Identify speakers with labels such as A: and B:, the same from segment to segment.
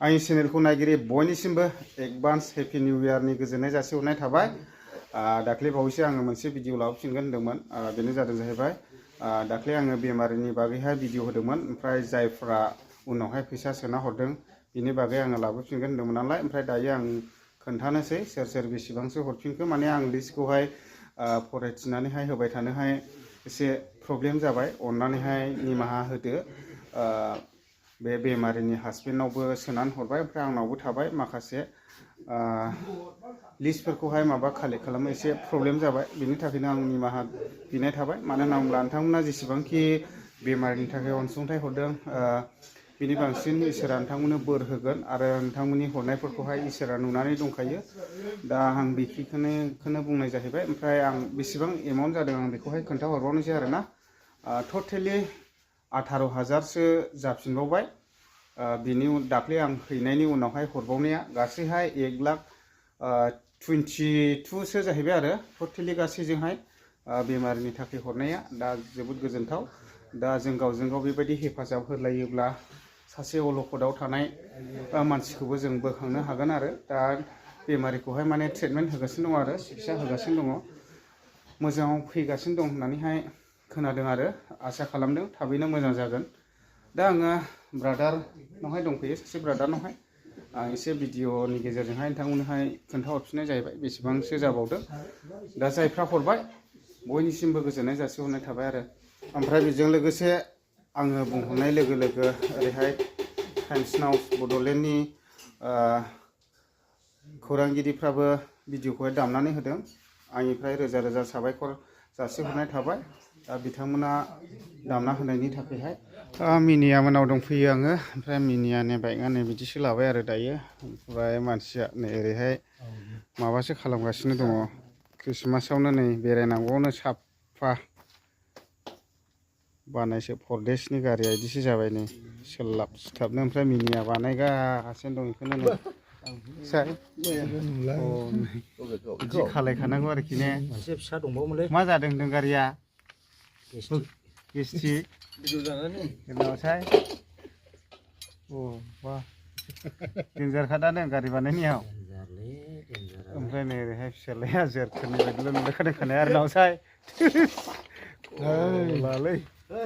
A: आंनि चेनेलखौ नायगिरि बयनिसिमबो advance happy new इयारनि गोजोननाय जासिहरनाय थाबाय। दाख्लै बावैसो आङो मोनसे भिडिअ लाबोफिनगोन होनदोंमोन। बेनो जादों जाहैबाय दाख्लै आङो बेमारिनि बागैहाय भिडिअ होदोंमोन, ओमफ्राय जायफ्रा उनावहाय फैसा सोना हरदों बिनि बागै आङो लाबोफिनगोन होनदोंमोन नालाय, ओमफ्राय दायो आं खोन्थानोसै सोर सोर बेसेबांसो हरफिनखो। माने आं लिस्टखौहाय फरायथिनानैहाय होबाय थानोहाय एसे प्रब्लेम जाबाय, अननानैहाय निमाहा होदो। बे बेमारिनि हासबेन्डनावबो सोनानै हरबाय, ओमफ्राय आंनावबो थाबाय माखासे लिस्टफोरखौहाय माबा कालेक्ट खालामनो एसे प्रब्लेम जाबाय। बिनि थाखायनो आं निमाहा बिनाय थाबाय। मानो होनना बुङोब्ला नोंथांमोना जेसेबांखि बेमारिनि थाखाय अनसुंथाइ हरदों बिनि बांसिन इसोरा नोंथांमोननो बोर होगोन, आरो नोंथांमोननि हरनायफोरखौहाय इसोरा नुनानै दंखायो। दा आं बेखिनिखौनो बुंनाय जाहैबाय। ओमफ्राय आं बेसेबां एमाउन्ट जादों आं बेखौहाय खोन्थाहरबावनोसै आरोना। टटेलि 18,000सो जाफिनबावबाय। बिनि दाख्लै आं हैनायनि उनावहाय हरबावनाया गासैहाय 1,22,000सो जाहैबाय आरो टटेलि गासैजोंहाय बेमारिनि थाखाय हरनाया। दा जोबोद गोजोनथाव। दा जों गावजों गाव बेबायदि हेफाजाब होलायोब्ला सासे अलखदाव थानाय मानसिखौबो जों बोखांनो हागोन। आरो दा बेमारिखौहाय माने ट्रिटमेन्ट होगासिनो दं आरो सिकित्सा होगासिनो दङ, मोजाङाव फैगासिनो दं होननानैहाय खोनादों आरो आसा खालामदों थाबैनो मोजां जागोन। दा आङो ब्रादारनावहाय दंफैयो, सासे ब्रादारनावहाय आं एसे भिडिअनि गेजेरजोंहाय नोंथांमोननोहाय खोन्थाहरफिननाय जाहैबाय बेसेबांसो जाबावदों। दा जायफ्रा हरबाय बयनिसिमबो गोजोननाय जासिहरनाय थाबाय आरो। ओमफ्राय बेजों लोगोसे आङो बुंहरनाय लोगो लोगो ओरैहाय टाइम्स नाउ बड'लेण्डनि खौरांगिरिफ्राबो भिडिअखौहाय दामनानै होदों। आंनिफ्राय रोजा रोजा साबायखर जासिहरनाय थाबाय। दा बिथांमोना दामना होनायनि थाखायहाय मिनिया मोनाव दंफैयो आङो। ओमफ्राय मिनियानि बाइकआ नै बिदिसो लाबाय आरो दायो। ओमफ्राय मानसिया नै ओरैहाय माबासो खालामगासिनो दङ, ख्रिस्टमासावनो नै बेरायनांगौआवनो साफा बानायसो परदेशनि गारिया बिदिसो जाबाय नै सोलाब सिथाबनो। ओमफ्राय मिनिया बानायगासिनो दं बेखौनो नै बिदि खालायखानांगौ आरोखि ने। मा जादों होनदों गारिया? गेस्टिक जोंनावसाय। बा देन्जारखादानो गारि बानायनायाव। ओमफ्राय नै ओरैहाय फिसालाया जोरथोरनि बायदिल' नुलायखादों खानाया आरो नावसाय।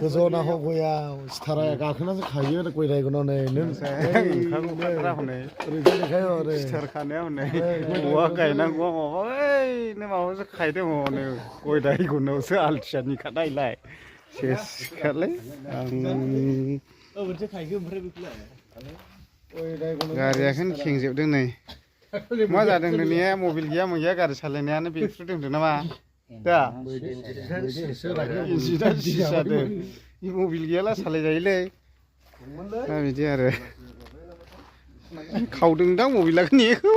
B: गोजौना ह गया सिथारा गाखोनासो खायो गय रायगोनाव नै नों
A: सिथार खानाया हनै औवा गायनांगौआ माबा ओइनो माबासो खायदों हनै गय रायगनावसो आलथियानिखा नायलाय सेसखालै। गारियाखौनो खेंजोबदों नै। मा जादों होनदों मबाइल गैया मा गैया गारि सालायनायानो बेफ्रुदों होनदों नामा? दा जादों मबाइल गैयाला सालायजायोलै। दा बिदि आरो खावदोंदां मबाइलाखौ नेखौ।